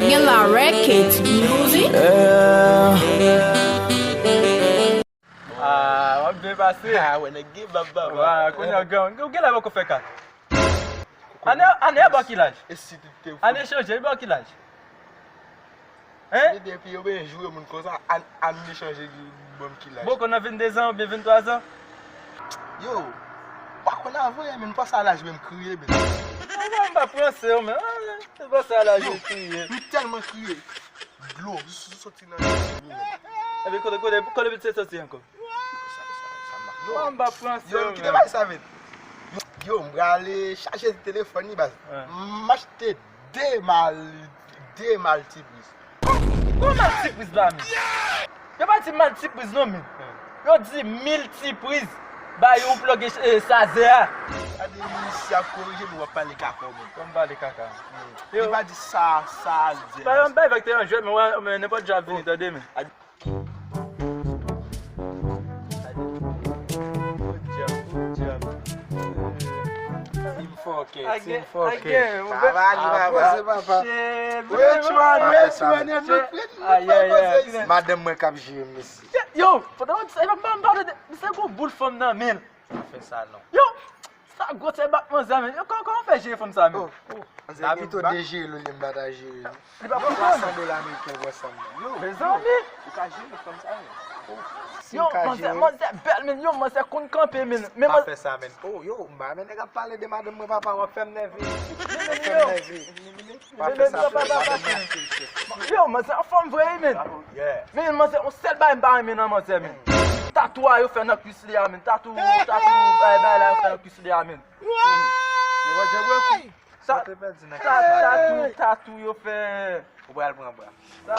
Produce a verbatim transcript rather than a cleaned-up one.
Gen la Records Music. Ah, w ap byen pase. Ah, wè, nèg gen bab baba. Wa, kounye a, gen, ou gen lè poko fè kat. Ane, ane a ba w ki laj? E si te te fou. Ane chanje, li ba w ki laj? Hein? Depi yo byen joure moun konsa, an, an ane chanje, li ban m ki laj. Bon, konn nan venndezan oubyen venntwazan? Yo, pa konn avan, men pase a laj, men m kriye, men. Non, non, m pa pran se w, men. Ah, se pase a laj, men m kriye. M tèlman kriye. Dlo, soti nan je m. Epi kote, kote, kote pitit soti ankò? Sa, sa, sa m ap, yo. Mwen m pa pran se yo, kite bay sa, men. Yo, yo, m prale chaje telefòn li, baz. M achte de mal, de mal ti priz. Kòman mal ti priz la, men? Yo pa di mal ti priz, non, men. Yo di mil ti priz. Ba yo plug e, e, sazè a. Gade misye ap korije nou, w ap pale kaka, men. Kòm pale kaka. Yo. Li pa di sa, sa al di. Pa yon bay vèk te yon jwèt, men wè, men nenpòt jan ap vini, tande, men. Good job, good job. Team four K, Team four K. Again, again. Travay, travay. Poze, papa. Shit, rich man, rich man, rich man. Madanm mwen k ap jere m, mesye. Yo, pandan w di sa, e pa m pale de, misye gon boul fanm nan men l. Pa fè sa non. Yo, sa gwosè bak manzè, men. Yo, kòman, kòman w fè jere fanm sa, men? Oh, oh. Sa pito dejere l olye m pa ta jere l. Li pa konprann. Twa san dola ameriken pou ansanm nan. Yo, mezanmi. Ou ka jere fanm sa, men. Oh, si yo, m ka manzè, jere. Manzè bèl, men. Yo, manzè konn kanpe, men. Men pa fè sa, men. Oh, yo, m pa, men nèg ap pale de madanm mwen, papa, w ap fè m nève. W ap fè m nève. Pa fè sa, frè, pa fè sa. Yo, manzè an fòm vre, wi, men. Men manzè, yon sèl bagay m pa renmen nan manzè, men. Tatou a yo fè nan kwis li a, men. Tatou, tatou, bagay, bagay la yo fè nan kwis li a, men. Sa, ta-, tatou, tatou yo fè. Ou pral pran bra. Sa,